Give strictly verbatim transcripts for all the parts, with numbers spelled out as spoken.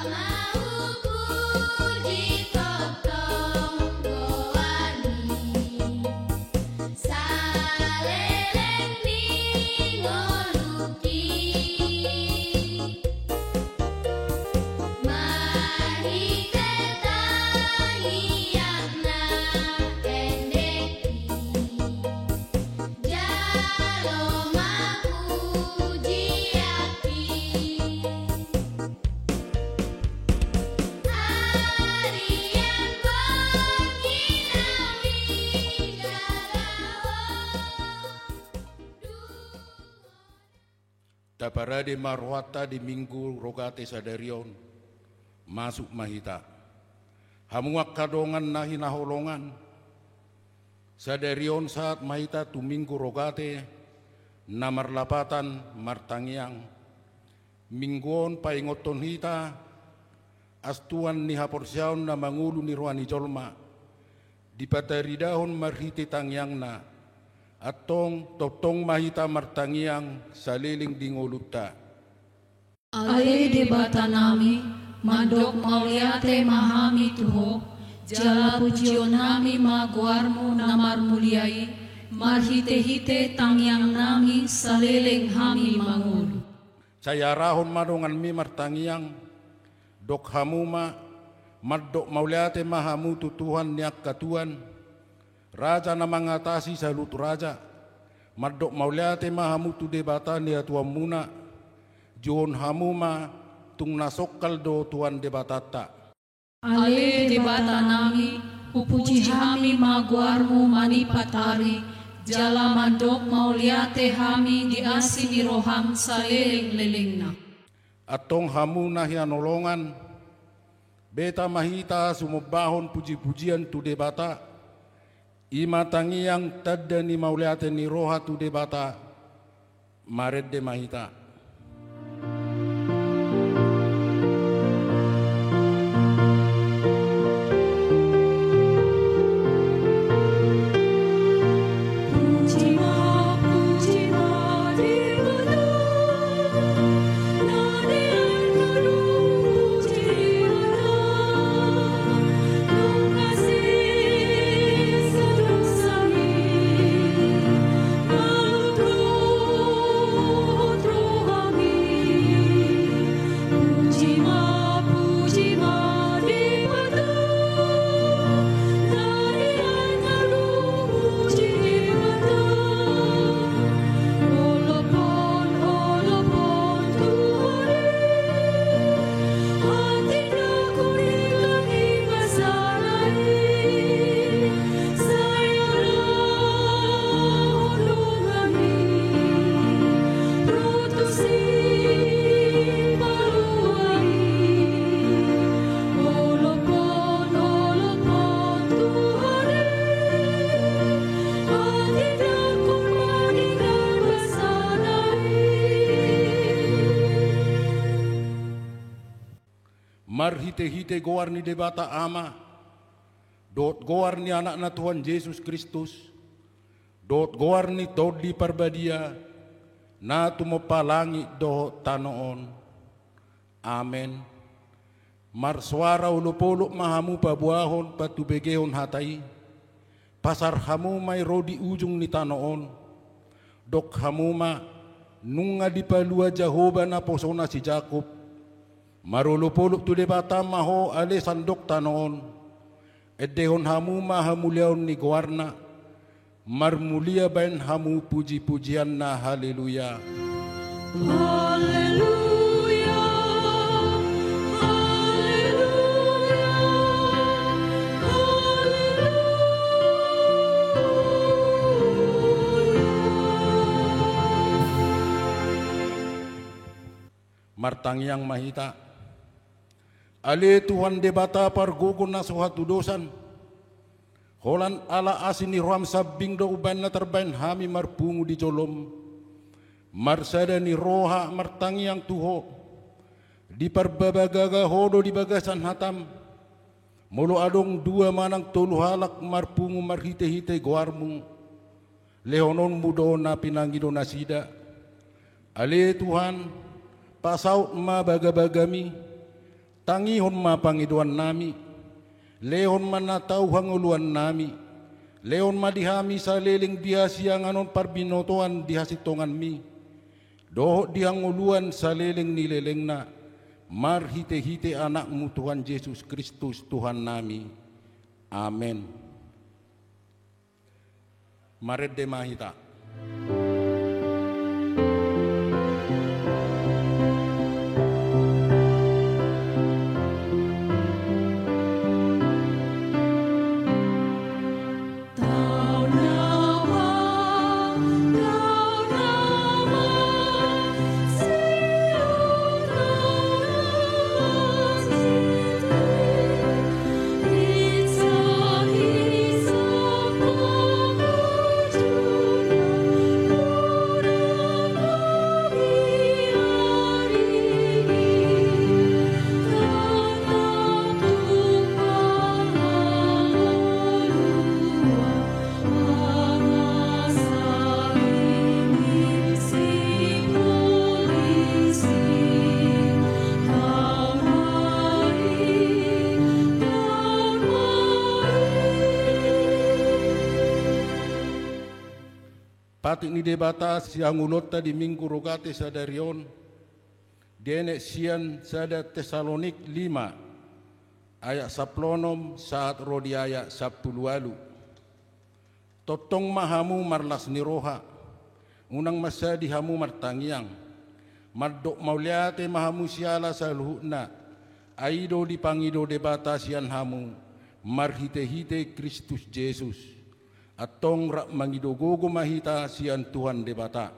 Maupuji tongtong goarmi, saleleng ni ngolungki. Marhite tangiang na endekki, jalo ma pujianki. Arian bongi na hujaga ho. Taparade ma rohanta di Minggu Rogate sadari on. Masuk ma hita. Hamu angka dongan na hinaholongan, sadari on sahat ma hita tu Minggu Rogate na marlapatan martangiang. Minggu on paingothon hita as tuan ni haporseaon na mangolu ni roha ni jolma, dipataridahon marhite tangiangna. Antong tongtong ma hita martangiang saleleng di ngolunta. Ale Debata nami, mandok mauliate ma hami tu Ho, jala pujion nami ma goarmu na marmulia i, marhitehite tangiang nami saleleng hami mangolu. Sai arahon ma donganmi martangiang, dok hamu ma, mandok mauliate ma hamu tu Tuhan ni angka tuan, Raja na mangatasi saluhut raja. Mandok mauliate ma hamu tu Debata ni hatuaonmuna, jouon hamu ma, tung na songkal do Tuhan Debatanta. Ale Debata nami, hupuji hami ma goarmu manipat ari, jala mandok mauliate hami di asi ni roham saleleng-lelengna. Antong hamu na hinaholongan, beta ma hita sumombahon puji-pujian tu Debata, i ma tangiang tanda ni mauliate ni roha tu Debata, marende ma hita. Marhite-hite goar ni Debata Ama, dohot goar ni Anakna Tuhan Jesus Kristus, dohot goar ni Tondi Parbadia, na tumompa langit dohot tano on. Amen. Marsoara olop-olop ma hamu paboahon patubegehon hata i. Pasar hamu ma i ro di ujung ni tano on. Dok hamu ma, nunga dipalua Jahowa naposona si Jakob. Marolop-olop tu Debata ma ho ale sandok tano on. Endehon hamu ma hamuliaon ni goarna. Marmulia baen hamu puji-pujianna. Haleluya. Haleluya. Haleluya. Martangiang ma hita. Ale Tuhan Debata pargogo na so hatudosan, holan ala asi ni roham sambing do umbahen na tarbahen hami marpungu di jolom. Marsada ni roha martangiang tu Ho. Diparbagabaga Ho do di bagasan hatam. Molo adong dua manang tolu halak marpungu marhite-hite goarmu, lehononmu do na pinangido nasida. Ale Tuhan, pasaut ma bagabagami, Tangihon ma pangidoannami, lehon ma na tau hangoluannami, lehon ma di hami saleleng biasiangan on parbinotoan di hasintonganmi, dohot di hangoluan saleleng ni lelengna, marhitehite Anakmu Tuhan Jesus Kristus Tuhannami. Amen. Marende ma hita. Patik ni Debata sihangoluonta di Minggu Rogate sadari on, dienet sian sada Tesalonik lima, ayat sampulu onom sahat ro di ayat sampulu ualu. Tongtong ma hamu marlas ni roha, unang mansadi hamu martangiang. Mandok mauliate ma hamu siala saluhutna, ai do dipangido Debata sian hamu, marhitehite Kristus Jesus. Antong rap mangido gogo ma hita sian Tuhan Debata.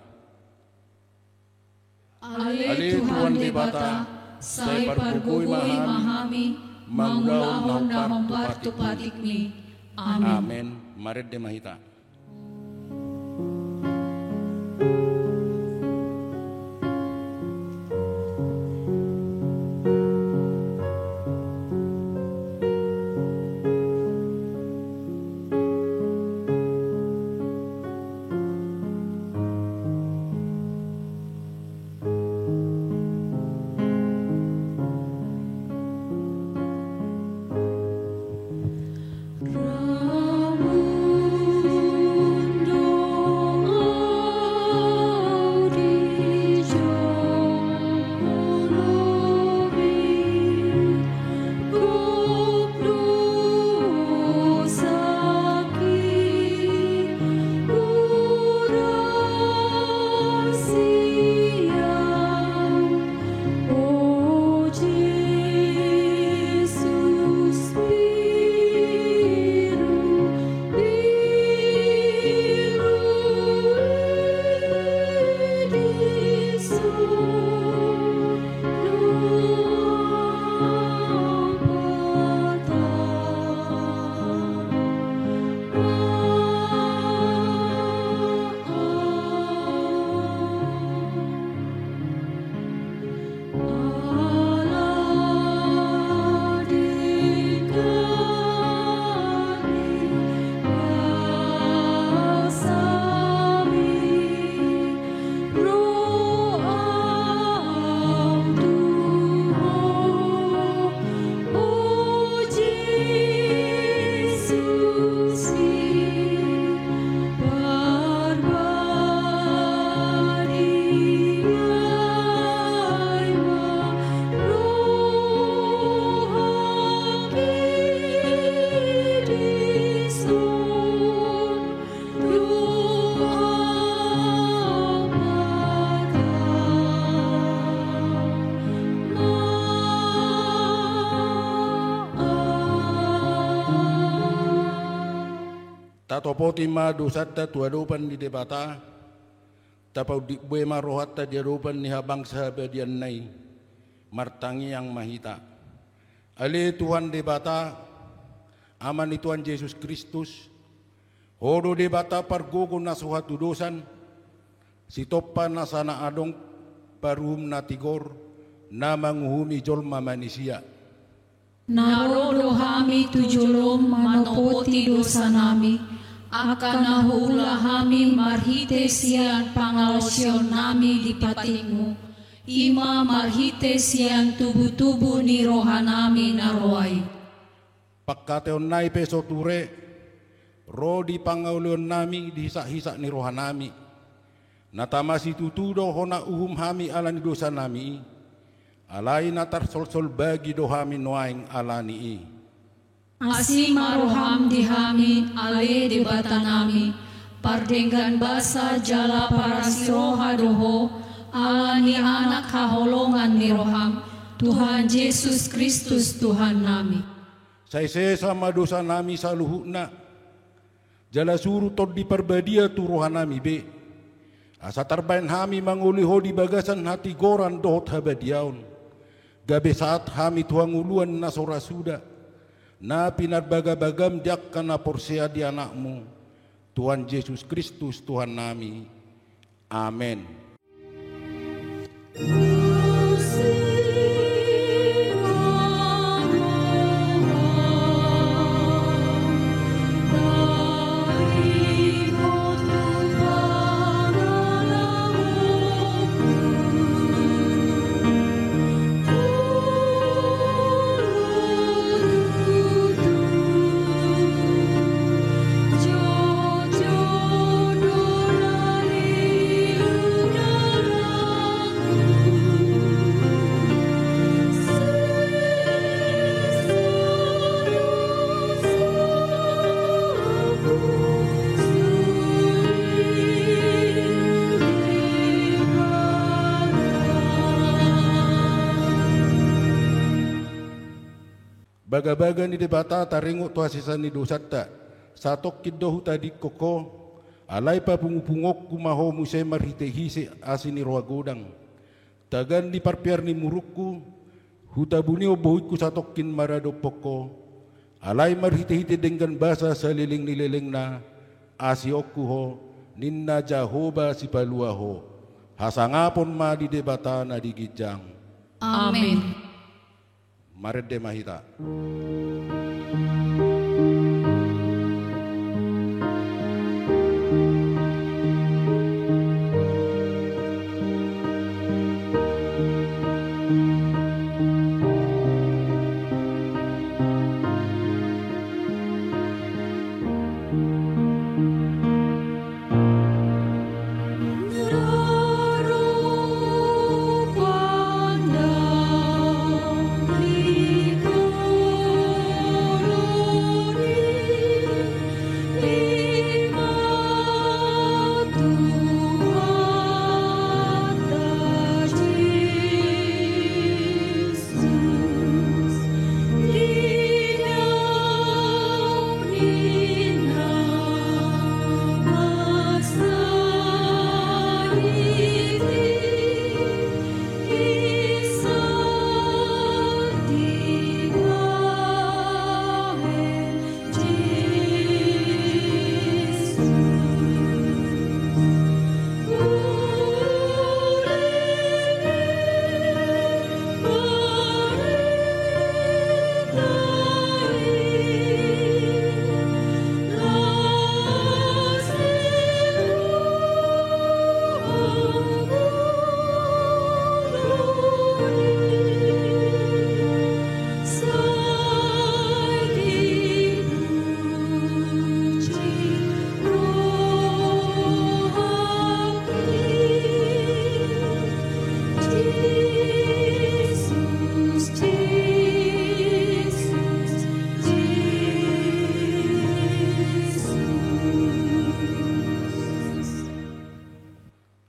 Ale Tuhan Debata, sai pargogoi ma hami, mangulahon na hombar tu patikmi. Amen. Amen. Marende ma hita. Tatopoti ma dosanta tu adopan ni Debata, tapaundit bue ma rohanta di adopan ni habangsa habadianna i, martangiang ma hita. Ale Tuhan Debata, Ama ni Tuhan Jesus Kristus, Ho do Debata pargogo na so hatudosan, sitompa nasa na adong, paruhum na tigor, na manguhumi jolma manisia. Na ro do hami tu jolom manopoti dosanami, angka na huula hami marhite sian pangalaosionnami di patikmu. I ma marhite sian tubutubu ni rohanami na roa i. Pangkataionnami pe so ture, ro di pangaulionnami di hisakhisak ni rohanami. Na tama situtu do hona uhum hami ala ni dosanami i, alai na tarsolsol bagi do hami nuaeng ala ni i. Asi ma roham di hami, ale Debatanami, pardenggan basa jala parasiroha do Ho, ala ni Anak haholongan ni roham, Tuhan Jesus Kristus Tuhannami. Sai sesa ma dosanami saluhutna, jala suru Tondi Parbadia tu rohanami be, asa tarbaen hami mangoli Ho di bagasan hatigoran dohot habadiaon, gabe sahat hami tu hangoluan na so ra suda, na pinarbagabagam di angka na porsea di Anakmu, Tuhan Jesus Kristus Tuhannami. Amen. Bagabaga ni Debata taringot tu hasesaan ni dosanta, satongkin do hutadingkon Ho, alai papungupungonku ma Ho muse marhitehite asi ni roha godang. Tagan ni parpear ni murukku, hutabunihon bohingku satongkin maradophon Ho, alai marhitehite denggan basa saleleng ni lelengna, asioku Ho, ninna Jahowa Sipalua Ho. Hasangapon ma di Debata na di ginjang. Amen. Marende ma hita.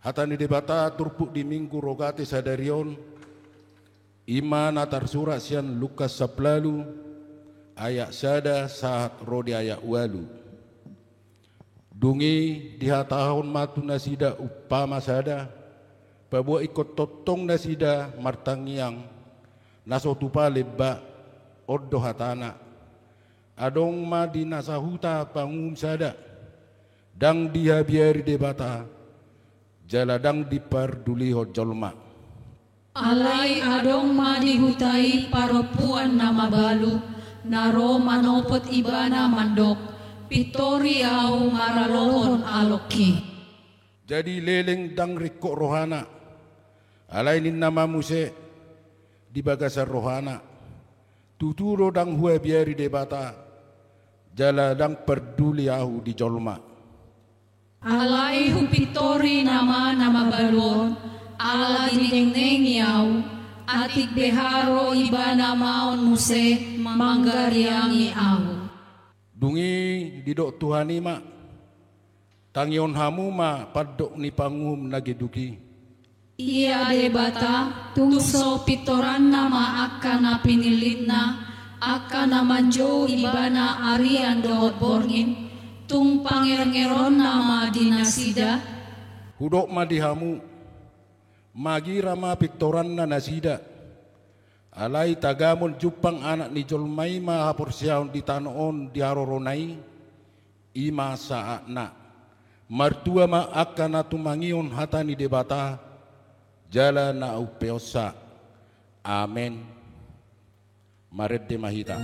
Hata ni Debata turpuk di Minggu Rogate sadari on, i ma na tarsurat sian Lukas sampulu ualu ayat sada sahat ro di ayat ualu. Dung i dihatahon ma tu nasida umpama sada, paboa ingkon tongtong nasida martangiang, na so tupa lemba, on do hatana. Adong ma di na sahuta panguhum sada, ndang dihabiari Debata, jala ndang dipardulihon jolma. Alai adong ma di huta i parompuan na mabalu, na ro manopot ibana mandok, pintori ahu maralohon alongki. Jadi leleng ndang ringkot rohana, Alai ninna ma muse di bagasan rohana: Tutu do ndang huabiari Debata, jala ndang parduli ahu di jolma. Alai hupintori nama na mabalu on, ala dinengnengi ahu, atik beharo ibana maon muse manggariangi ahu. Dung i didok Tuhan i ma: Tangihon hamu ma pandok ni panguhum na geduk i. Ia Debata, tung so pintoranna ma angka na pinillitna, angka na manjou ibana arian dohot borngin, tung pangerngerngeronna ma di nasida. Hudok ma di hamu: Magira ma pintoranna nasida. Alai tagamon jumpang Anak ni jolma i ma haporseaon di tano on di harorona i, i ma saatna. Martua ma angka na tumangihon hata ni Debata, jala na umpeonsa. Amen. Marende ma hita.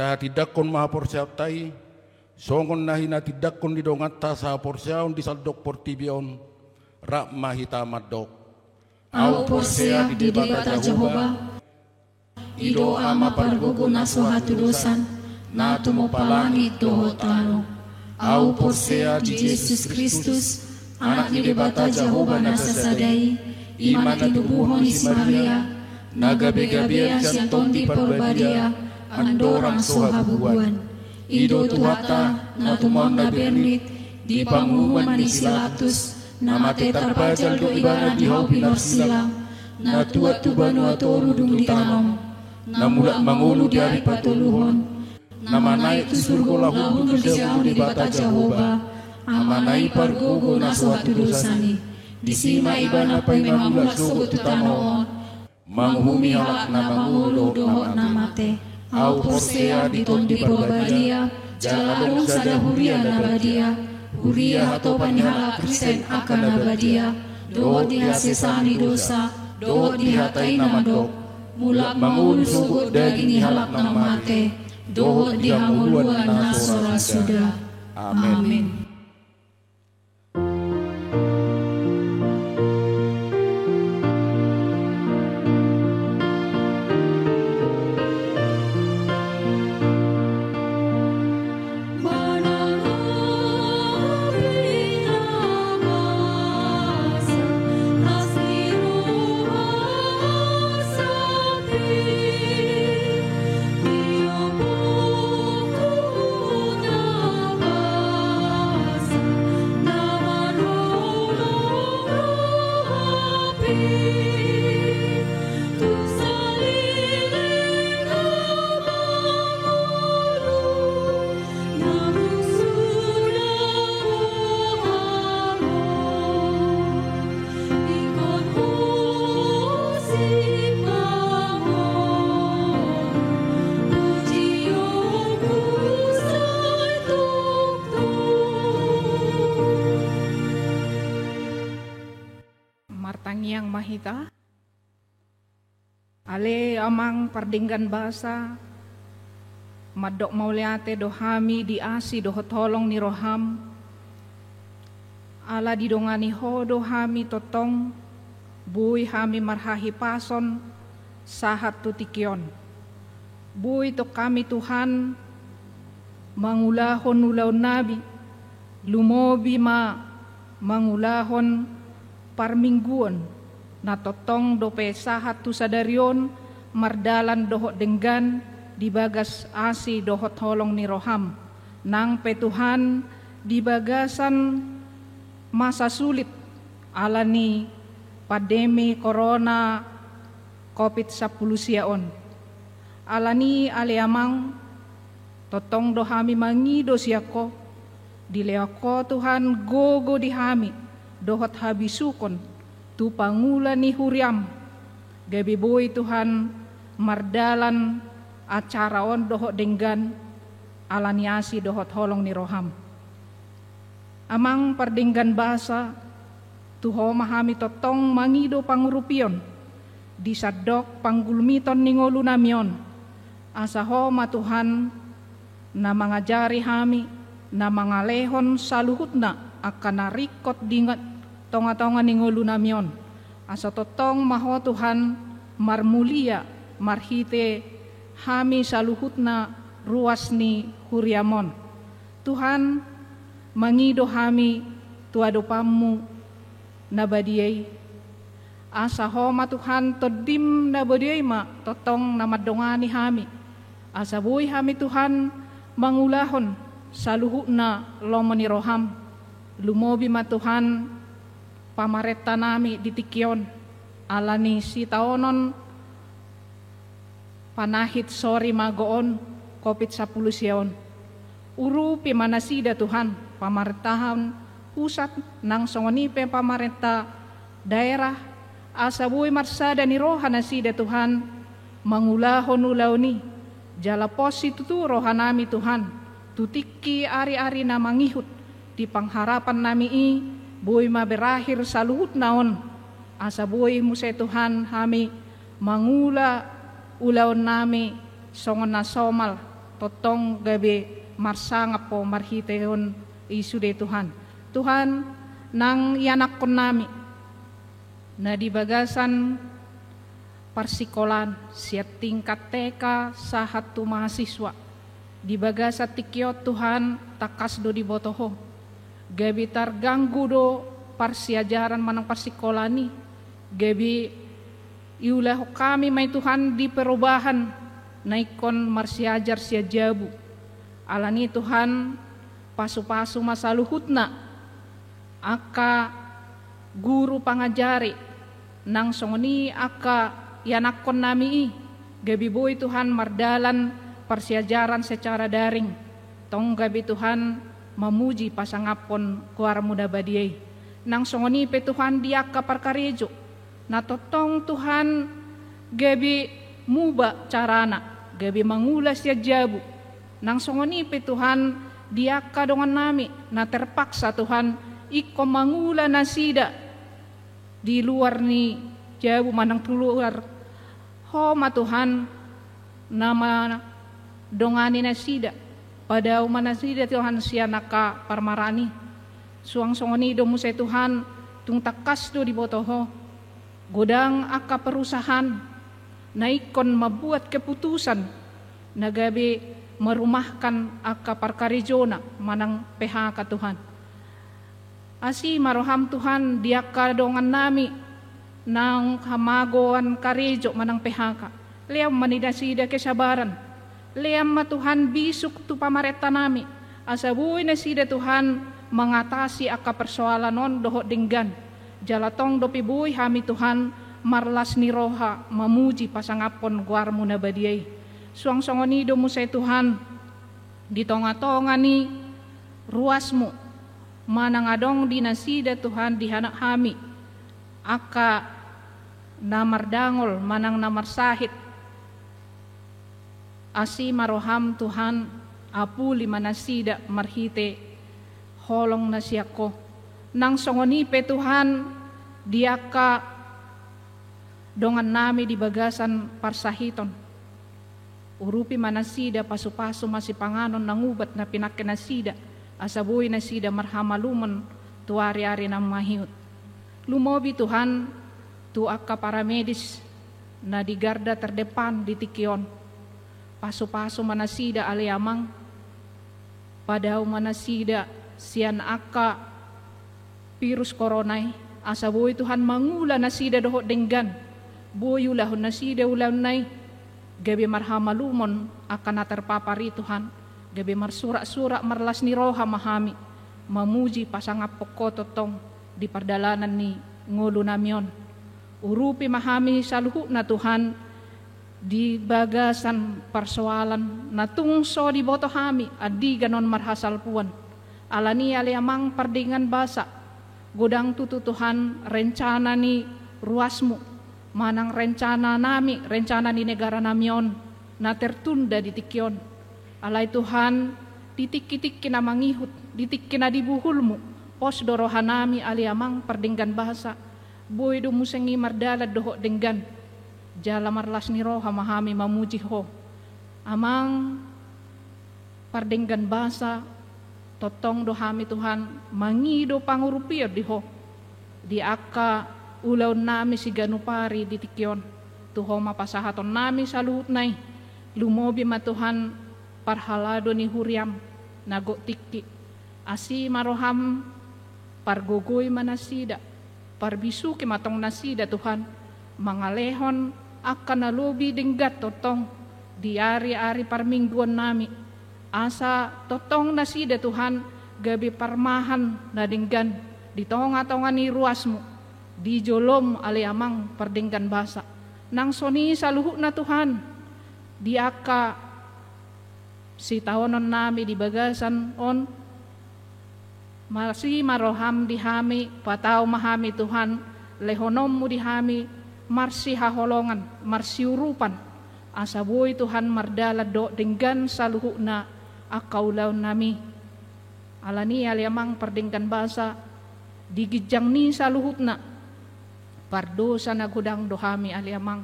Tahatindangkon ma haporseaonta i, songon na hinatindangkon ni donganta sahaporseaon di sandok portibi on. Rap ma hita mandok: Ahu porsea di Debata Jahowa, i do Ama pargogo na so hatudosan, na tumompa langit dohot tano. Ahu porsea di Jesus Kristus, Anak ni Debata Jahowa na sasada i, i ma na tinubuhon ni si Maria, na gabegabean sian Tondi Parbadia, andorang so habubuan. I do Tuhanta, na tumaon na bernit, di panguhuman ni si Pilatus, na mate tarpajal do ibana di hau pinarsilang, na tuat tu banua toru dung ditanom, na mulak mangolu di ari patoluhon, na manaek tu surgo laho hundul di jabu ni Debata Jahowa, Amana i pargogo na so hatudosan i. Disi ma ibana paima mulak sogot tu tano on, manguhumi halak na mangolu dohot na mate. Ahu porsea di Tondi Parbadia, jala adong sada huria na badia, huria hatopan ni halak Kristen angka na badia, dohot di hasesaan ni dosa, dohot di hata i na mandok: Mulak mangolu sogot daging ni halak na mate, dohot di hangoluan na so ra suda. Amen. Amen. Martangiang ma hita. Ale Amang pardenggan basa, mandok mauliate do hami di asi dohot holong ni roham, ala didongani Ho do hami tongtong, boi hami marhahipason sahat tu tingki on. Boi tong hami Tuhan mangulahon ulaonnami, lumobi ma mangulahon parmingguon, na tongtong dope sahat tu sadari on mardalan dohot denggan, di bagas asi dohot holong ni roham, nang pe Tuhan di bagasan masa sulit ala ni pandemi korona covid sampulu sia on. Ala ni i ale Amang, tongtong do hami mangido sian Ho, dilehon Ho Tuhan gogo di hami dohot habisukon tu pangula ni huriam, gabe boi Tuhan mardalan acara on dohot denggan ala ni asi dohot holong ni roham. Amang pardenggan basa, tu Ho ma hami tongtong mangido pangurupion di sandok panggulmiton ni ngolunami on, asa Ho ma Tuhan na mangajari hami, na mangalehon saluhutna angka na ringkot di nga-, tongatonga ni ngolunami on. Asa tongtong ma Ho Tuhan marmulia marhite hami saluhutna ruas ni huriam on. Tuhan, mangido hami tu adopanmu na badia i. Asa Ho ma Tuhan, tondim na badia i ma tongtong na mandongani hami. Asa boi hami Tuhan mangulahon saluhutna lomo ni roham. Lumobi ma Tuhan pamarentanami di tingki on, ala ni sitaonon panahit sori mago on covid sampulu sia on. Urupi ma nasida Tuhan, pamarentahan pusat nang songon i pe pamarenta daerah, asa boi marsada ni roha nasida Tuhan mangulahon ulaon i. Jala pos situtu rohanami Tuhan, tu tingki ari-ari na mangihut di pangharapannami i, boi ma berakhir saluhutna on. Asa boi muse Tuhan hami mangula ulaonnami songon na somal, tongtong gabe marsangap Ho marhitehon i sude Tuhan. Tuhan, nang ianakkonnami na di bagasan parsikolaan, sian tingkat T K sahat tu mahasiswa, di bagasan tingki on Tuhan, tangkas do diboto Ho. Gabe targanggu do parsiajaran manang parsikolaan i, gabe iulahon hami ma i Tuhan di perubahan na ingkon marsiajar sian jabu. Ala ni i Tuhan, pasupasu ma saluhutna angka guru pangajari, nang songon i angka ianakkonnami i, gabe boi Tuhan mardalan parsiajaran secara daring, tong gabe Tuhan mamuji pasangaphon goarmu na badia i. Nang songon i pe Tuhan di angka parkarejo, na tongtong Tuhan gabe muba carana, gabe mangula sian jabu. Nang songon i pe Tuhan di angka dongannami na terpaksa Tuhan ingkon mangula nasida di luar ni jabu manang tu luar. Ho ma Tuhan na mandongani nasida, padao ma nasida Tuhan sian angka parmaraan i. Suang songon i do muse Tuhan, tung tangkas do diboto Ho. Godang angka perusahaan na ingkon mambuat keputusan na gabe merumahkan angka parkarejona manang P H K Tuhan. Asi ma roham Tuhan di angka dongannami naung hamagoan karejo manang P H K. Lehon ma di nasida kesabaran. Lehon ma Tuhan bisuk tu pamarentanami, asa boi nasida Tuhan mangatasi angka persoalan on dohot denggan. Jala tong dope boi hami Tuhan marlas ni roha mamuji pasangaphon goarmu na badia i. Suang songon i do muse Tuhan di tongatonga ni ruasmu, manang adong di nasida Tuhan di hami angka na mardangol manang na marsahit. Asi ma roham Tuhan, apuli ma nasida marhite holong na sian Ho. Nang songon i pe Tuhan di angka dongannami di bagasan parsahiton, urupi ma nasida, pasupasu ma sipanganon nang ubat na pinangke nasida, asa boi nasida marhamalumon tu ari-ari na mangihut. Lumobi Tuhan tu angka paramedis na di garda terdepan di tingki on. Pasupasu ma nasida ale Amang. Padao ma nasida sian angka virus korona i, asa boi Tuhan mangula nasida dohot denggan. Boi ulahon nasida ulaonna i. gabe marhamalumon angka na terpapar i Tuhan, gabe marsurak-surak marlas ni roha ma hami, mamuji pasangaphon Ho tongtong di pardalanan ni ngolunami on. Urupi ma hami saluhutna Tuhan, di bagasan parsoalan na tung so diboto hami andigan on marhasalpuon. Alani i ale Amang pardenggan basa, godang tutu Tuhan rencana ni ruasmu, manang rencana nami, rencana ni negara nami on, na tertunda di tingki on. Alai Tuhan, di tingki-tingki na mangihut, di tingki na di buhulmu, pos do roha nami ale Amang pardenggan basa, boi do muse i mardalan dohot denggan, jala marlas ni roha ma hami mamuji Ho. Amang pardenggan basa, tongtong do hami Tuhan mangido pangurupion di Ho, di angka ulaon nami siganup ari di tingki on. Tu Ho ma pasahaton nami saluhutna i, lumobi ma Tuhan parhalado ni huriam na gok tingki. Asi ma roham, pargogoi ma nasida, parbisuhi ma tong nasida Tuhan, mangalehon angka na lobi denggan tongtong di ari-ari parmingguon nami. Asa tongtong nasida Tuhan gabe parmahan na denggan di tonga-tonga ni ruasmu, di jolom ale Amang pardenggan basa. Nang songon i saluhutna Tuhan, di angka sitaonon nami di bagasan on, asi ma roham di hami, patau ma hami Tuhan, lehononmu di hami marsihaholongan, marsiurupan, asa boi Tuhan mardalan dohot denggan saluhutna angka ulaon nami. Alani i ale Amang pardenggan basa, di ginjang ni saluhutna pardosa na godang do hami ale Amang.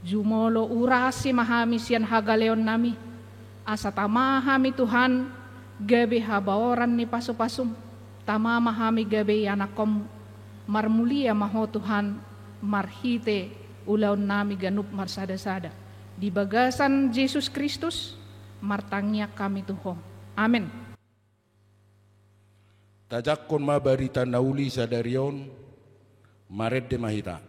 Jumolo urasi ma hami sian hagaleon nami, asa tama hami Tuhan gabe habaoran ni pasu-pasum, tama ma hami gabe ianakhonmu. Marmulia ma Ho Tuhan marhite ulaon nami ganup marsada-sada. Di bagasan Jesus Kristus martangiang hami tu Ho. Amen. Tajangkon ma barita na uli sadari on, marende ma hita.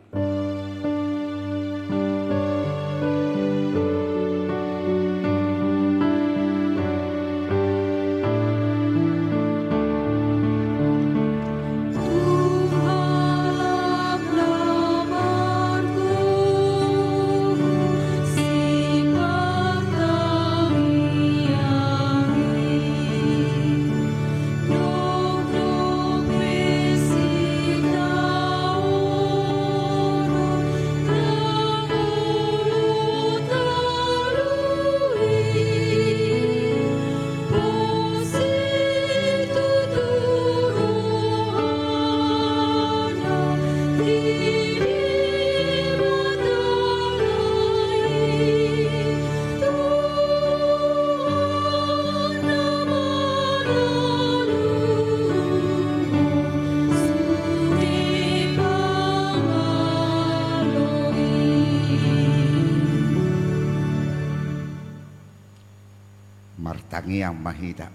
Martangiang ma hita.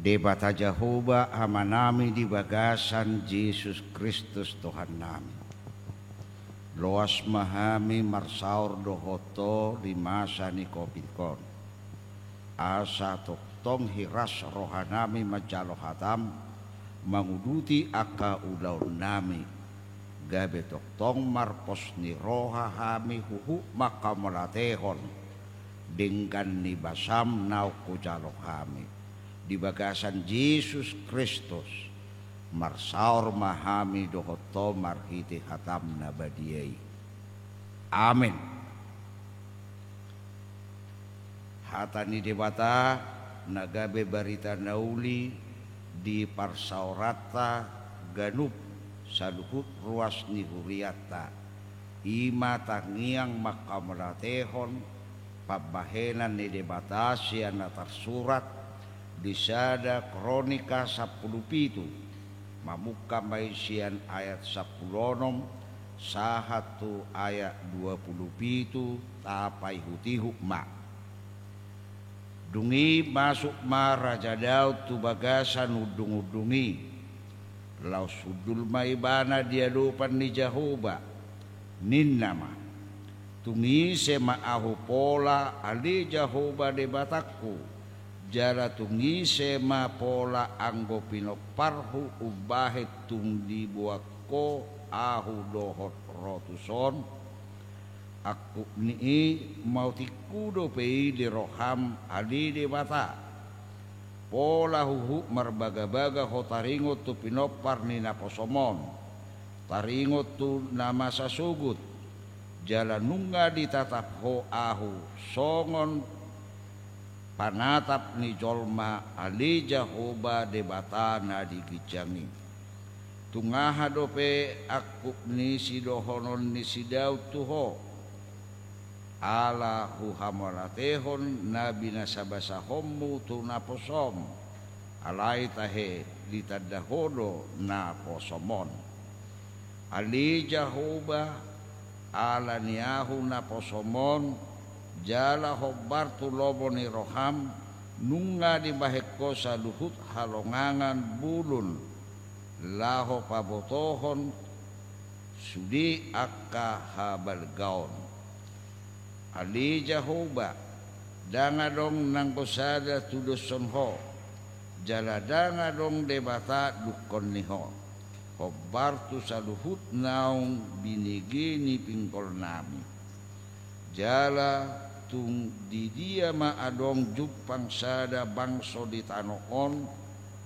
Debata Jahowa Amanami di bagasan Jesus Kristus Tuhannami. Loas ma hami marsaor dohot Ho di masa ni covid on. Asa tongtong hiras rohanami manjalo hatam, manguduti angka ulaonnami, gabe tongtong marpos ni roha hami huhut manghamauliatehon denggan ni basam naung hujalo hami. Di bagasan Jesus Kristus, marsaor ma hami dohot Ho marhite hatam na badia i. Amen. Hata ni Debata na gabe barita na uli di parsaoranta ganup saluhut ruas ni hurianta, i ma tangiang manghamauliatehon pambahenan ni Debata sian na tarsurat di sada Kronika sampulu pitu, mamungka ma i sian ayat sampulu onom sahat tu ayat dua pulu pitu, tapaihut-ihut ma. Dung i masuk ma Raja Daud tu bagasan undung-undung i, laos hundul ma ibana di adopan ni Jahowa, ninna ma: Tung ise ma ahu pola, ale Jahowa Debatangku? Jala tung ise ma pola anggo pinomparhu umbahen tung diboan Ho ahu dohot ro tuson? Angkup ni i, maotikhu dope i di roham, ale Debata. Pola huhut marbagabaga ho taringot tu pinompar ni naposom on, taringot tu na masa sogot, jala nunga ditatap Ho ahu songon panatap ni jolma, ale Jahowa Debata na di ginjang i. Tung aha dope angkup ni sidohonon ni si Daud tu Ho? Ala huhamauliatehon na binasabasahonmu tu naposom, alai tahe ditanda Ho do naposom on. Ale Jahowa, ala ni ahu naposom on, jala hombar tu lomo ni roham, nunga dibahen Ho saluhut halongangan bulun, laho pabotohon sude angka habalgaon. Ale Jahowa, ndang adong nanggo sada tudoshon Ho, jala ndang adong Debata dungkon ni Ho, hombar tu saluhut naung binege ni pinggolnami. Jala tung di dia ma adong jumpang sada bangso di tano on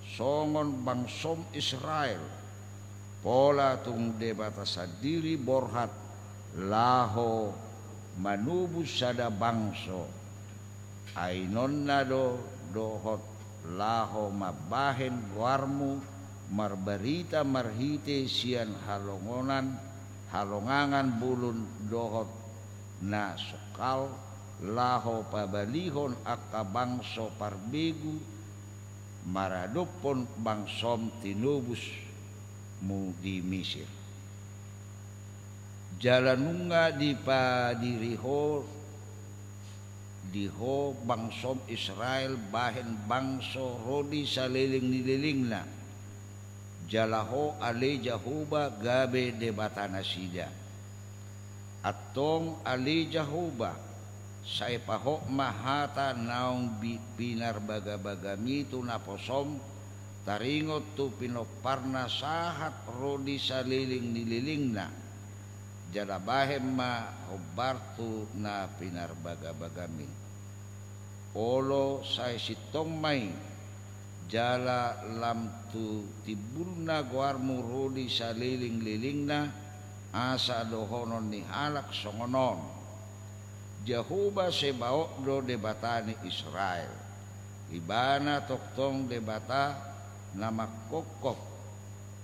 songon bangsom Israel? Pola tung Debata sandiri borhat laho manobus sada bangso. Ainonna do dohot laho mambahen goarmu marbarita marhite sian halongonan, halongangan bulun dohot na sungkal, laho pabalihon angka bangso parbegu maradophon bangsom tinobusmu di Misir. Jala nunga dipadiri Ho di Ho bangsom Israel bahen bangso ro di saleleng ni lelengna. Jala Ho, ale Jahowa, gabe Debata nasida. Antong, ale Jahowa, sai pahot ma hata naung bi-, pinarbagabagami tu naposom, taringot tu pinomparna sahat ro di saleleng ni lelengna. Jala bahen ma hombar tu na pinarbagabagami. Olo sai sintong ma i, jala lam tu timbulna goarmu ro di saleleng-lelengna, asa dohonon ni halak songon on: Jahowa Sebaot do Debata ni Israel. Ibana tongtong Debata na mangkophop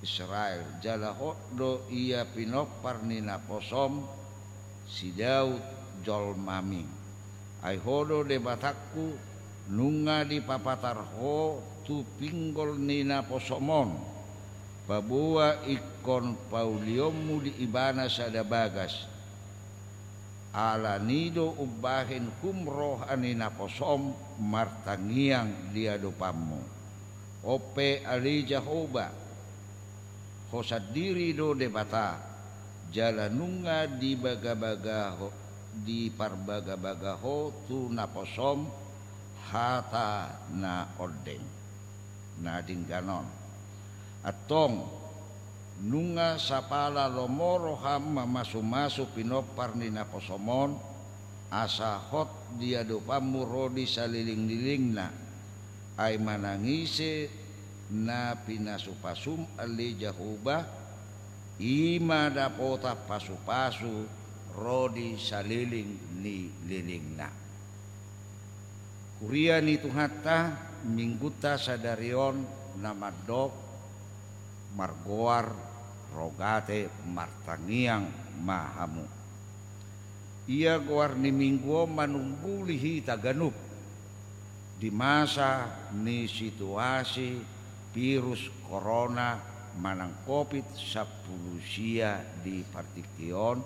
Israel, jala hot do Ia pinompar ni naposom, si Daud jolmami. Ai Ho do Debatangku, nunga dipapatar Ho tu pinggol ni naposom on, paboa ingkon paulionmu di ibana sada bagas. Ala ni i do umbahen hum roha ni naposom martangiang di adopanmu. On pe ale Jahowa, Ho sandiri do Debata, jala nunga dibagabaga Ho, diparbagabaga Ho tu naposom hata na ondeng, na denggan on. Antong, nunga sapala lomo roham mamasumasu pinompar ni naposom on, asa hot di adopanmu ro di saleleng-lelengna. Ai manang ise na pinasupasum ale Jahowa, i ma dapotan pasupasu ro di saleleng ni lelengna. Huria ni Tuhanta, minggunta sadari on na mandok margoar Rogate Martangiang ma Hamu. Ia goar ni minggu on manungguli hita ganup di masa ni situasi virus corona manang covid sampulu sia di partingki on,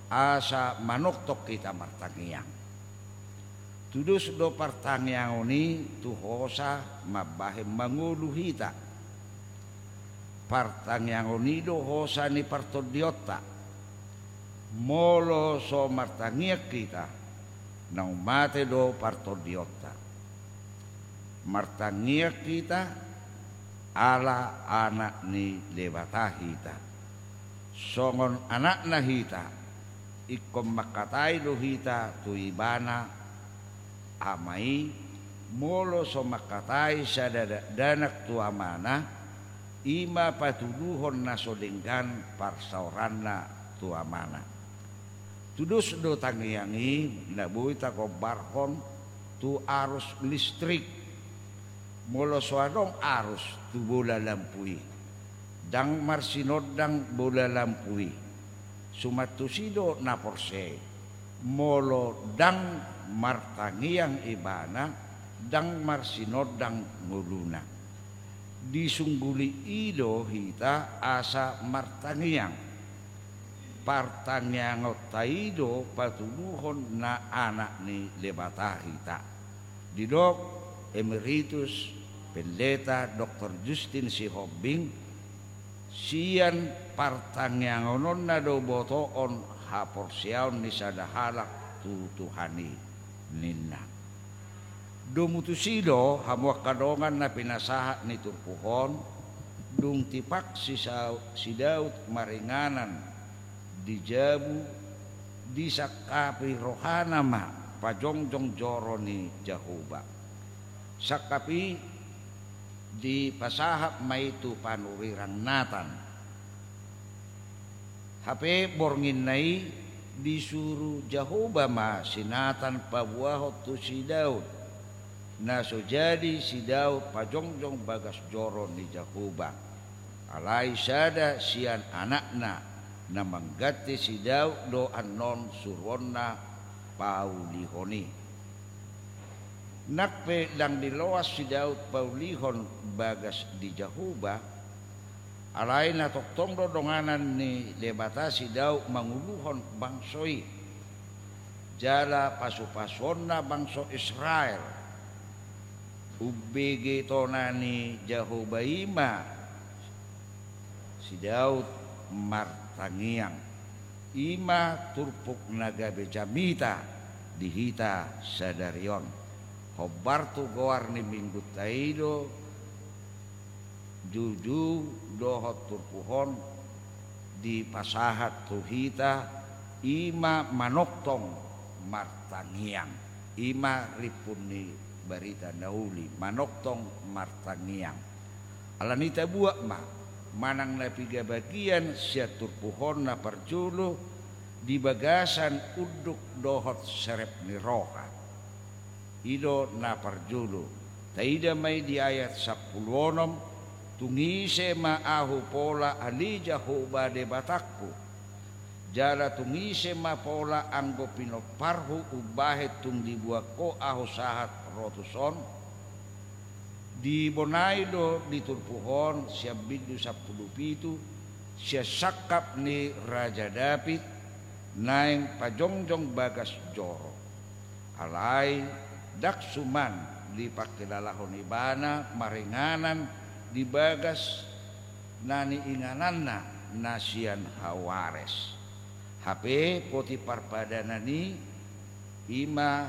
asa manongtong hita martangiang. Tudos do partangiangon i tu hosa mambahen mangolu hita. Partangiangon i do hosa ni partondionta. Molo so martangiang hita, naung mate do partondionta. Martangiang hita, ala anak ni Debata hita. Songon anakna hita, ingkon mangkatai do hita tu Ibana, Ama i, molo so mangkatai sada dakdanak tu amana, i ma patuduhon na so denggan parsaoranna tu amana. Tudos do tangiang i na boi tagombarhon tu arus listrik. Molo so adong arus tu bola lampu i, ndang marsinondang bola lampu i. Suman tusi do na porsea i. Molo ndang martangiang ibana, ndang marsinondang ngoluna. Disungguli i do hita asa martangiang. Partangiangonta i do patuduhon na anak ni Debata hita. Didok Emeritus Pendeta Doktor Justin Sihombing, sian partangiangononna do botoon haporseaon ni sada halak tu Tuhan i, ninna. Domu tusi do hamu angka dongan na pinasahat ni turpuk on, dung tipak si Sau-, si Daud maringanan di jabu, disangkapi rohana ma pajongjong joro ni Jahowa. Sangkap i dipasahat ma i tu panurirang Natan. Hape bornginna i disuru Jahowa ma si Natan paboahon tu si Daud. Na so jadi si Daud pajongjong bagas joro ni Jahowa. Alai sada sian anakna na mangganti si Daud do annon suruonna paulihon i. Nang pe ndang diloas si Daud paulihon bagas di Jahowa, alai na tongtong do donganan ni Debata si Daud manguluhon bangso i. Jala pasupasuonna bangso Israel. Umbege tona ni Jahowa i ma si Daud martangiang. I ma turpuk na gabe jamita di hita sadari on. Hombar tu goar ni minggunta i do juju dohot turpuk on dipasahat tu hita, i ma manongtong martangiang. I ma rimpun ni barita na uli, manongtong martangiang. Alani i tabuat ma, manang na piga bagian sian turpuk on na parjolo di bagasan unduk dohot serep ni roha. I do na parjolo. Taida ma i di ayat sampulu onom, tung ise ma ahu pola ale Jahowa Debatangku. Jala tung ise ma pola anggo pinomparhu umbahen tung diboan ho ahu sahat rotus on. Dibonai do di turpuk on sian bindu sampulu pitu, sian sangkap ni Raja David, naeng pajongjong bagas joro. Alai ndang suman dipangkilalahon ibana maringanan di bagas na niingananna na sian Hawares. Hape poti parpadanan i, i ma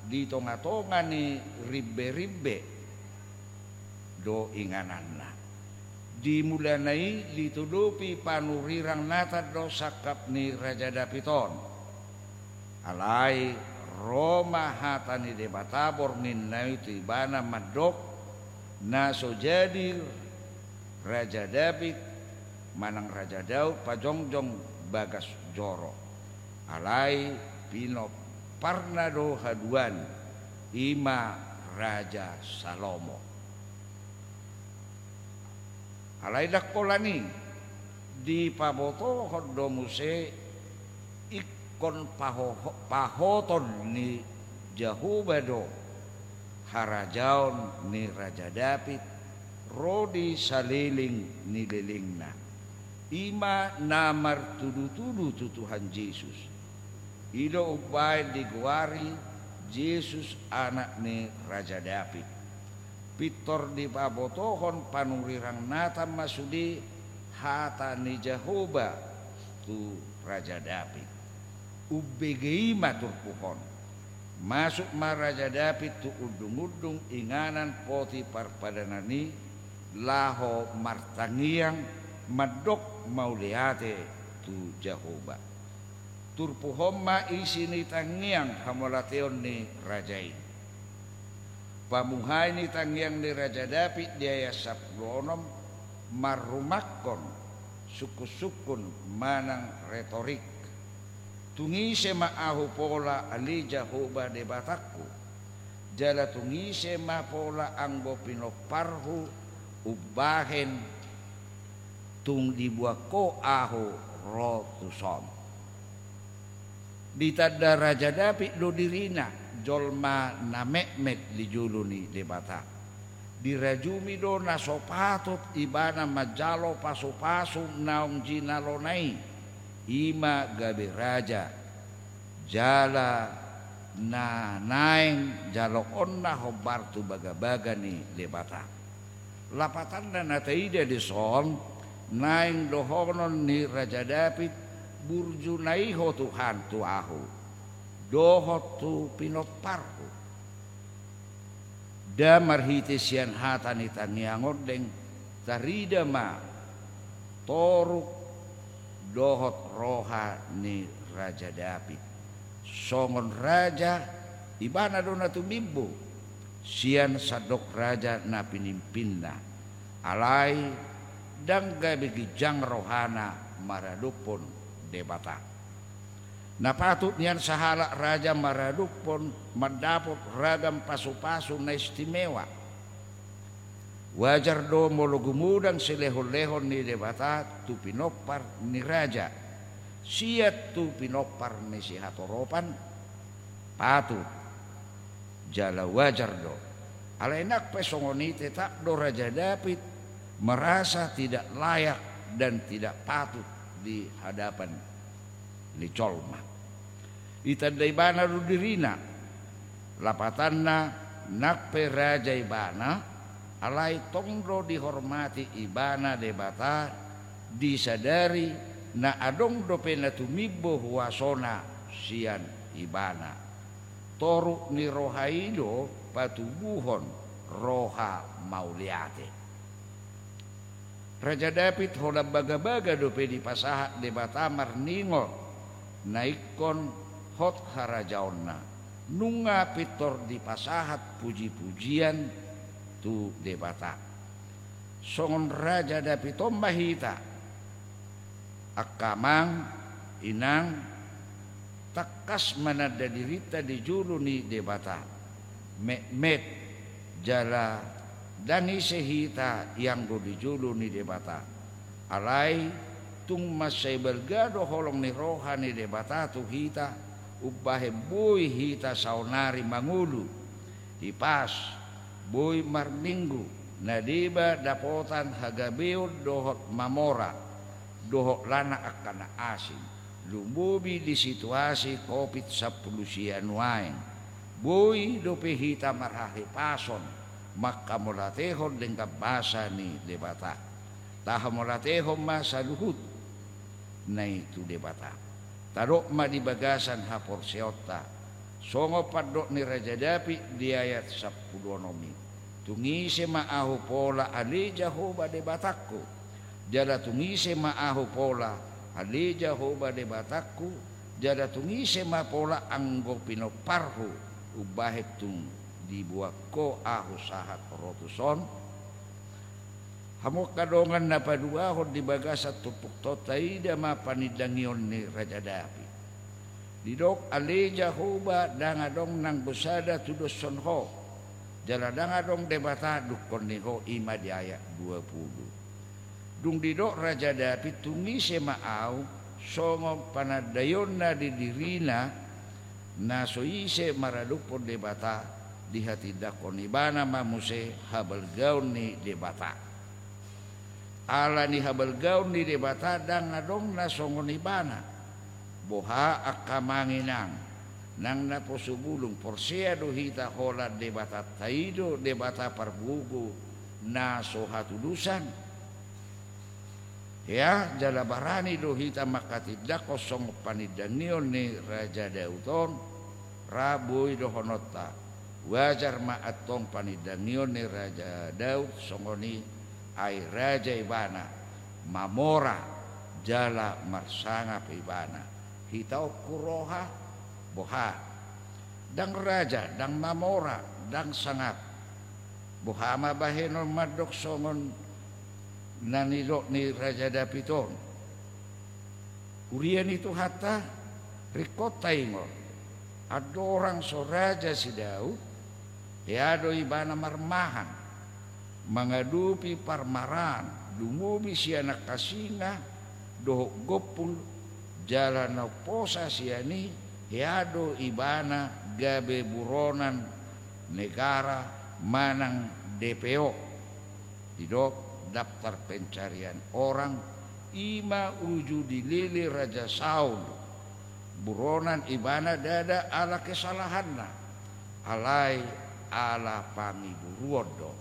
di tongatonga ni rimberimbe do ingananna. Di mulana i ditodopi panurirang Natan do sangkap ni Raja David on. Alai ro ma hata ni Debata bornginna i tu ibana mandok, na so jadi Raja David manang Raja Daud pajongjong bagas joro. Alai pinomparna do haduan, i ma Raja Salomo. Alai ndang holan i, dipabotohon do muse ingkon pahoho-, pahoton ni Jahowa do harajaon ni Raja David ro di saleleng ni lelengna. I ma na martudutudu tu Tuhan Jesus. I do umbahen digoari Jesus anak ni Raja David. Pintor dipabotohon panurirang Natan ma sude hata ni Jahowa tu Raja David. Umbege i ma turpuk on. Masuk ma Raja David tu undung-undung inganan poti parpadanan i, laho martangiang mandok mauliate tu Jahowa. Turpuk on ma isi ni tangiang hamauliateon ni raja i. Pamuhai ni tangiang ni Raja David di ayat sampulu onom, marrumangkon sungkun-sungkun manang retorik. Tung ise ma ahu pola ale Jahowa Debatangku? Jala tung ise ma pola anggo pinomparhu umbahen tung dibuat Ho ahu ro tuson? Ditanda Raja David do dirina jolma na metmet di jolo ni Debata. Dirajumi do na so patut ibana manjalo pasu-pasu naung jinalona i, i ma gabe raja, jala na naeng jaloonna hombar tu bagabaga ni Debata. Lapatanna na taida dison, naeng dohonon ni Raja David, burju na i Ho Tuhan tu ahu, dohot tu pinomparhu. Nda marhite sian hata ni tangiang on deng, tarida ma toruk dohot roha ni Raja David. Songon raja, ibana do na tumimbo sian sandok raja na pinimpinna. Alai ndang gabe ginjang rohana maradophon Debata. Na patut nian sahalak raja maradophon mandapot ragam pasu-pasu na istimewa. Wajar do molo gumodang silehon-lehon ni Debata tu pinompar ni raja, sian tu pinompar ni sihatoropan? Patut jala wajar do. Alai nang pe songon i tetap do Raja David merasa tidak layak dan tidak patut di hadapan ni jolma. Itanda ibana do dirina. Lapatanna, nang pe raja ibana, alai tong do dihormati ibana Debata, disadari na adong dope na tumimbo huasona sian ibana. Toruk ni roha i do patubuhon roha mauliate. Raja David holan bagabaga dope dipasahat Debata marningot na ingkon hot harajaonna. Nunga pintor dipasahat puji-pujian tu Debata. Songon Raja David on ma hita, angka amang, inang, tangkas mananda dirinta di jolo ni Debata. Metmet jala ndang ise hita ianggo di jolo ni Debata. Alai tung mansai balga do holong ni roha ni Debata tu hita, umbahen boi hita saonari mangolu, hipas, boi marminggu, na deba dapotan hagabeon dohot mamora, dohot lana angka na asing, lumobi di situasi Covid sampulu sia nuaeng. Boi dope hita marhahipason, manghamauliatehon denggan basa ni Debata. Tahamauliatehon ma saluhut na i tu Debata. Tadok ma di bagasan haporseaonta, songon pandok ni Raja David di ayat sampulu onom i. Tung ise ma ahu pola ale Jahowa Debatangku? Jala tung ise ma ahu pola ale Jahowa Debatangku? Jala tung ise ma pola anggo pinomparhu umbahen tung dibuat Ho ahu sahat ro tuson? Hamu angka dongan na paduahon, di bagasan turpukta on taida ma panindangion ni Raja David. Didok ale Jahowa, ndang adong nanggo sada tudoshon Ho, jala ndang adong Debata dungkon ni Ho, i ma di ayat dua pulu. Dung didok Raja David tung ise ma ahu, songon panandaionna di dirina, na so ise maradophon Debata, dihatindangkon ibana ma muse habalgaon ni Debata. Ala ni habalgaon ni Debata ndang adong na songon ibana. Boha angka amang inang, nang naposo bulung, porsea do hita holan Debatanta i do Debata pargogo na so hatudosan? Hea jala barani do hita manghatindanghon songon panindangion ni Raja Daud on, ra boi dohononta. Wajar ma antong panindangion ni Raja Daud songon i, ai raja ibana, mamora jala marsangap ibana. Hita on huroha, boha? Ndang raja, ndang mamora, ndang sangap. Boha ma bahenon mandok songon na nidok ni Raja Daud on? Huria ni Tuhanta, ringkot taingot, andorang so raja si Daud, hea do ibana marmahan, mangadopi parmaraan, lumobi sian angka singa dohot gompul, jala na umposa sian i, hea do ibana gabe buronan negara manang D P O. Didok daftar pencarian orang, i ma uju dilele Raja Saul. Buronan ibana ndada ala kesalahanna, alai ala pangiburuon do.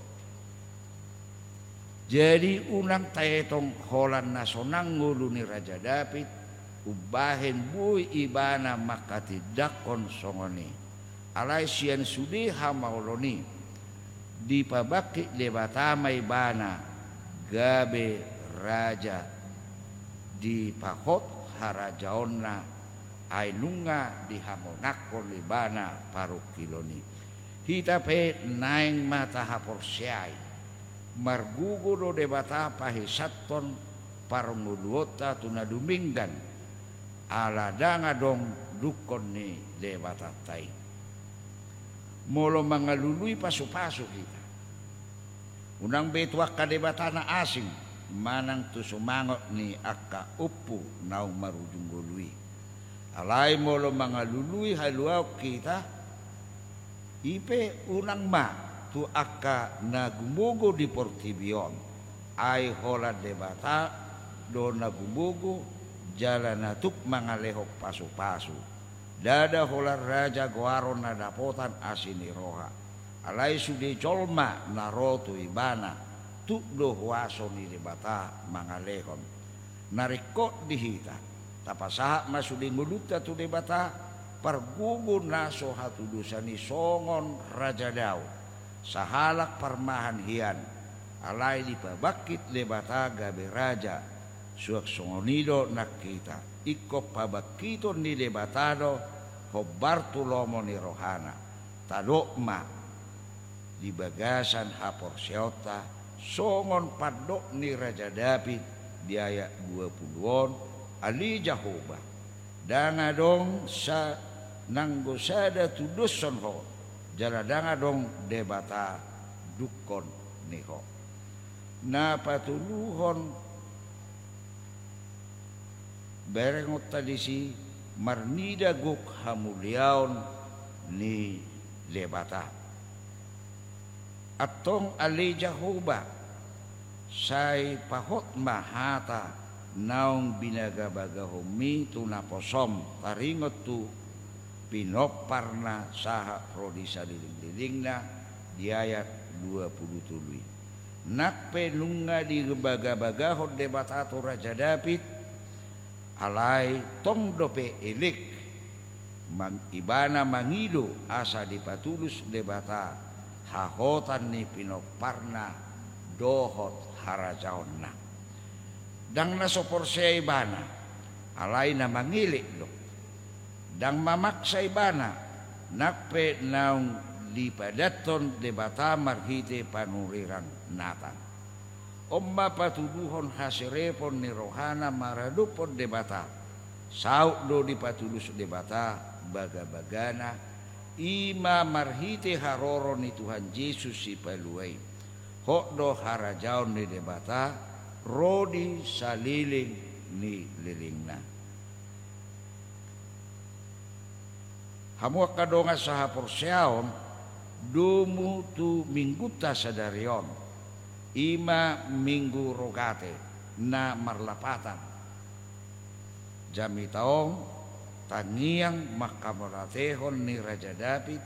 Jadi unang taetong holan na sonang ngolu ni Raja Daud, umbahen boi ibana manghatindanghon songon i. Alai sian sude hamaolon i, dipabangkit Debata ma ibana gabe raja, dipahot harajaonna, ai nunga dihamonangkon ibana parungkilon i. Hita pe naeng ma tahaporseai, margogo do Debata pahisathon parngoluonta tu na dumenggan, ala ndang adong dungkon ni Debatanta i. Molo mangalului pasupasu hita, unang be tu angka debata na asing, manang tu sumangot ni angka ompu naung marujung ngolu i. Alai molo mangalului haluaon hita, i pe unang ma tu angka na gumogo di portibi on, ai holan Debata do na gumogo jala na tuk mangalehon pasupasu. Ndada holan raja goaron na dapotan asi ni roha. Alai sude jolma na ro tu ibana, tuk do huaso ni Debata mangalehon. Na ringkot di hita, tapasahat ma sude ngolunta tu Debata, pargogo na so hatudosan i songon Raja Daud, sahalak parmahan hian, alai dipabangkit Debata gabe raja. Suang songon i do nang hita, ingkon pabangkiton ni Debata do hombar tu lomo ni rohana. Tadok ma di bagasan haporseaonta, songon pandok ni Raja Daud di ayat dua pulu on, Ale Jahowa, ndang adong sa-, nanggo sada tudoshon Ho, jala ndang adong Debata dungkon ni Ho. Na patoluhon, berengonta disi, marnida gok hamuliaon ni Debata. Antong Ale Jahowa, sai pahot ma hata naung binagabagahonMi tu naposoM, taringot tu pinomparna sahat ro di salelenglelengna, di ayat dua pulu tolu i. Nang pe nunga dibagabagahon Debata tu Raja Daud, alai tong dope elek mang-, ibana mangido asa dipatulus Debata hahotan ni pinomparna dohot harajaonna. Ndang na so porsea ibana, alai na mangelek do. Ndang mamaksa ibana, nang pe naung dipadathon Debata marhite panurirang Natan. On ma patuduhon haserepon ni rohana maradophon Debata. Saut do dipatulus Debata bagabagana, i ma marhite haroro ni Tuhan Jesus Sipalua i. Hot do harajaon ni Debata ro di saleleng ni lelengna. Hamu angka dongan sahaporseaon, domu tu minggunta sadari on, i ma Minggu Rogate na marlapatan. Jamita on tangiang manghamauliatehon ni Raja Daud,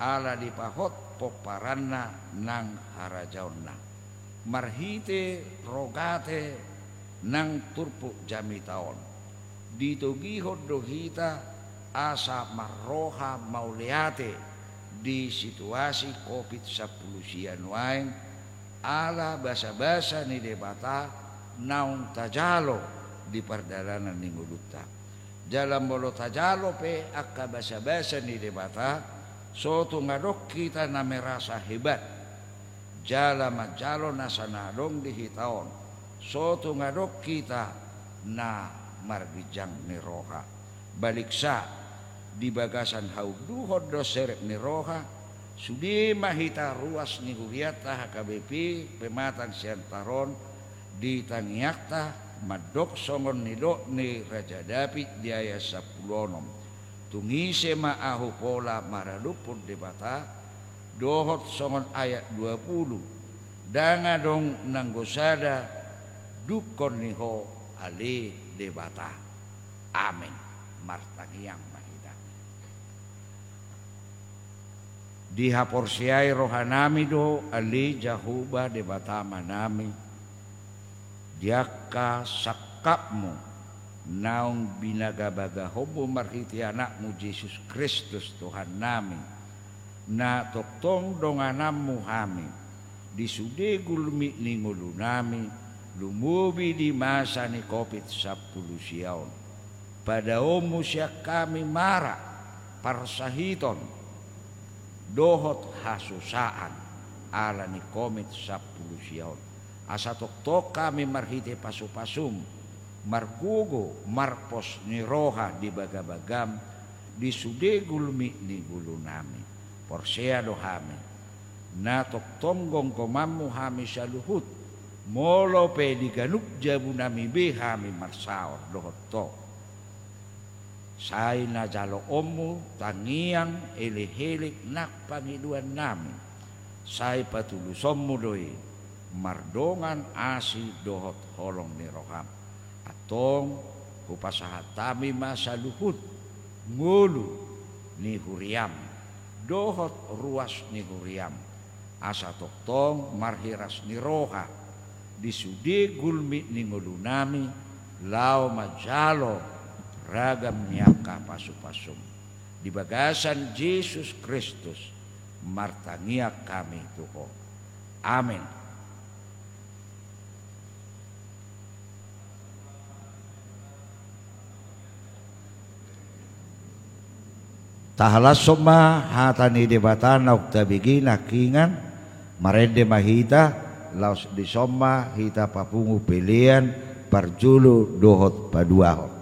ala dipahot pomparanna nang harajaonna. Marhite Rogate Nang turpuk jamita on, ditogihon do hita asa marroha mauliate di situasi covid sampulu sia nuaeng, ala basabasa ni Debata naung tajalo di pardalanan ni ngolunta. Jala molo tajalo pe angka basabasa ni Debata, so tung adong hita na merasa hebat. Jala manjalo nasa na adong di hita on, so tung adong hita na marginjang ni roha. Baliksa, di bagasan haunduhon dohot serep ni roha, sude ma hita ruas ni hurianta H K B P Pematang Siantar on, di tangiangta, mandok songon nidok ni Raja Daud di ayat sampulu onom: Tung ise ma ahu pola maradophon Debata? Dohot songon ayat dua pulu: Ndang adong nanggo sada dungkon ni Ho, ale Debata. Amen. Martangiang ma hita. Dihaporseai rohanami do, ale Jahowa Debata Amanami, di angka sangkapmu naung binagabagahonmu marhite Anakmu Jesus Kristus Tuhannami, na tongtong dongananmu hami di sude gulmit ni ngolunami, lumobi di masa ni covid sampulu sia on. Padaonmu sian hami mara, parsahiton, dohot hasusaan ala ni covid sampulu sia on, asa tongtong hami marhite pasupasum margogo, marpos ni roha di bagabagam di sude gulmit ni ngolunami. Porsea do hami, na tongtong gomgomanmu hami saluhut, molo pe di ganup jabunami be hami marsaor dohot Ho. Sai na jaloonmu tangiang, elek-elek nang pangidoannami, sai patulusonmu do i mardongan asi dohot holong ni roham. Antong, hupasahat hami ma saluhut ngolu ni huriam dohot ruas ni huriam, asa tongtong marhiras ni roha di sude gulmit ni ngolunami, laho manjalo ragam ni angka pasupasum. Di bagasan Jesus Kristus martangiang hami tu Ho. Amen. Tahalashon ma hata ni Debata naung tabege nangkiningan. Marende ma hita, laos dison ma hita papungu pelean parjolo dohot paduahon.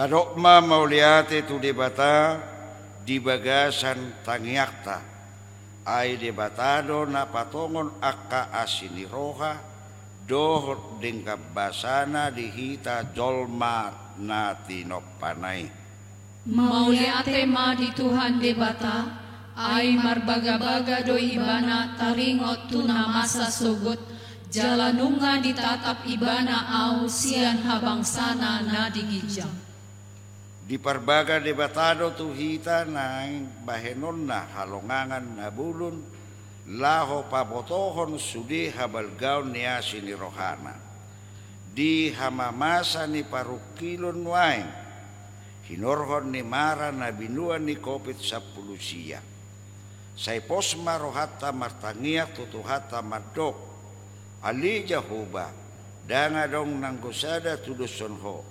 Tadok ma mauliate tu Debata di bagasan tangiangta. Ai Debata do na patongon angka asi ni roha dohot denggan basana di hita jolma na tinompana i. Mauliate ma di Tuhan Debata, ai marbagabaga do Ibana taringot tu na masa sogot, jala nunga ditatap Ibana ahu sian habangsana na di ginjang. Diparbaga Debata do tu hita naeng bahenonna halongangan na bulung, laho pabotohon sude habalgaon ni asi ni rohana. Di hamamasa ni parungkilon nuaeng, hinorhon ni mara na binoan ni Covid sampulu sia. Sai pos ma rohanta martangiang tu Tuhanta mandok: Ale Jahowa, ndang adong nanggo sada tudoshon Ho,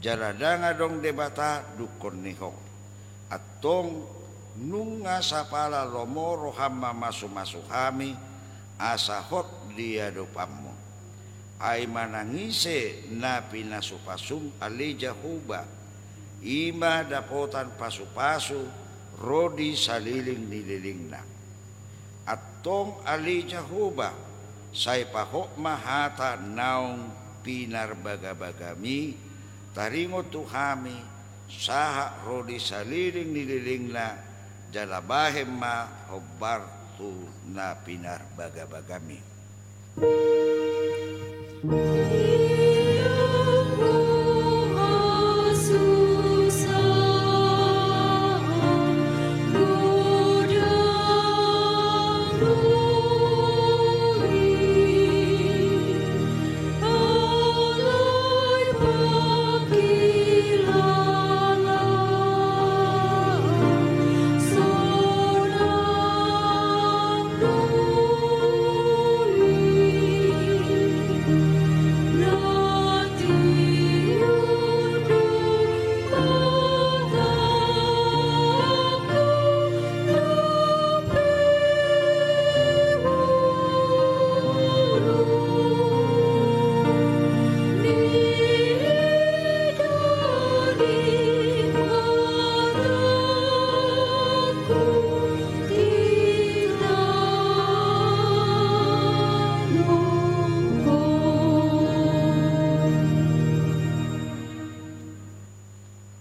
jala ndang adong Debata dungkon ni Ho. Antong nunga sapala lomo roham mamasumasu hami, asa hot di adopanmu. Ai manang ise na pinasupasum, ale Jahowa, i ma dapotan pasupasu ro di saleleng ni lelengna. Antong ale Jahowa, sai pahot ma hata naung pinarbagabagami taringot tu hami, sahat ro di saleleng ni lelengna, jala bahen ma hombar tu na pinarbagabagami.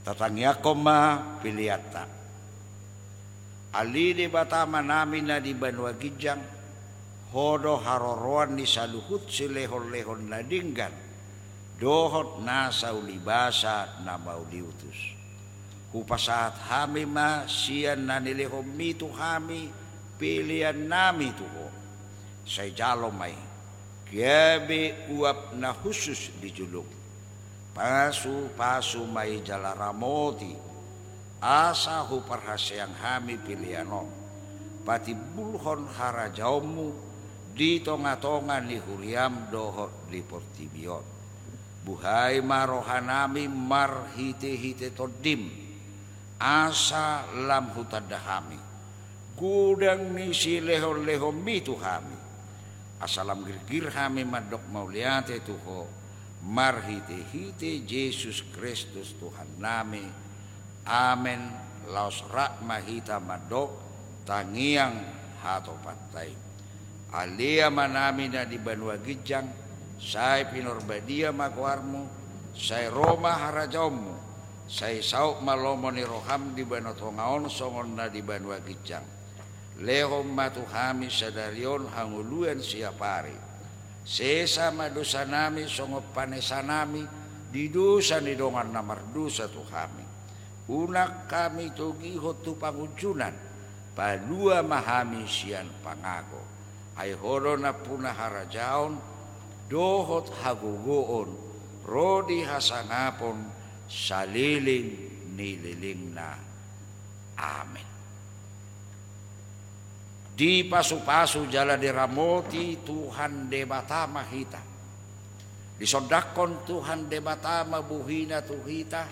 Tatangiangkon ma peleanta. Ale Debata Amanami na di banua ginjang, Ho do haroroan ni saluhut silehonlehon na denggan dohot nasa ulibasa na mauliutus. Hupasahat hami ma sian na nilehonMi tu hami peleannami tu Ho. Sai jalo ma i, gabe uap na hushus di julum. Pasupasu ma i jala ramoti, asa huparhaseang hami pelean on. Patimbulhon harajaonMu di tongatonga ni huriaM dohot di portibi on. Buhai ma rohanami marhitehite TondiM, asa lam hutanda hami godang ni silehonlehonMi tu hami, asa lam girgir hami mandok mauliate tu Ho, marhitehite Jesus Kristus Tuhannami. Amen. Laos rap ma hita mandok tangiang hatopanta i. Ale Amanami na di banua ginjang, sai pinarbadia ma goarMu, sai ro ma harajaonMu, sai saut ma lomo ni rohaM di banua tonga on songon na di banua ginjang. Lehon ma tu hami sadari on hangoluan siapari. Sesa ma dosanami songon panesanami di dosa ni dongan na mardosa tu hami. Unang hami togihon tu pangunjunan, palua ma hami sian pangago. Ai Ho do nampuna harajaon dohot hagogoon ro di hasangapon saleleng ni lelengna. Amen. Dipasupasu jala diramoti Tuhan Debata ma hita. Disondangkon Tuhan Debata ma bohiNa tu hita,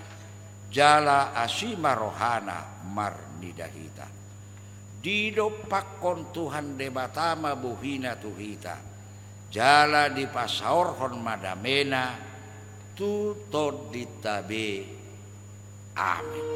jala asi ma rohaNa marnida hita. Didompakkon Tuhan Debata ma bohiNa tu hita, jala dipasaorhon ma dameNa tu tondinta be. Amen.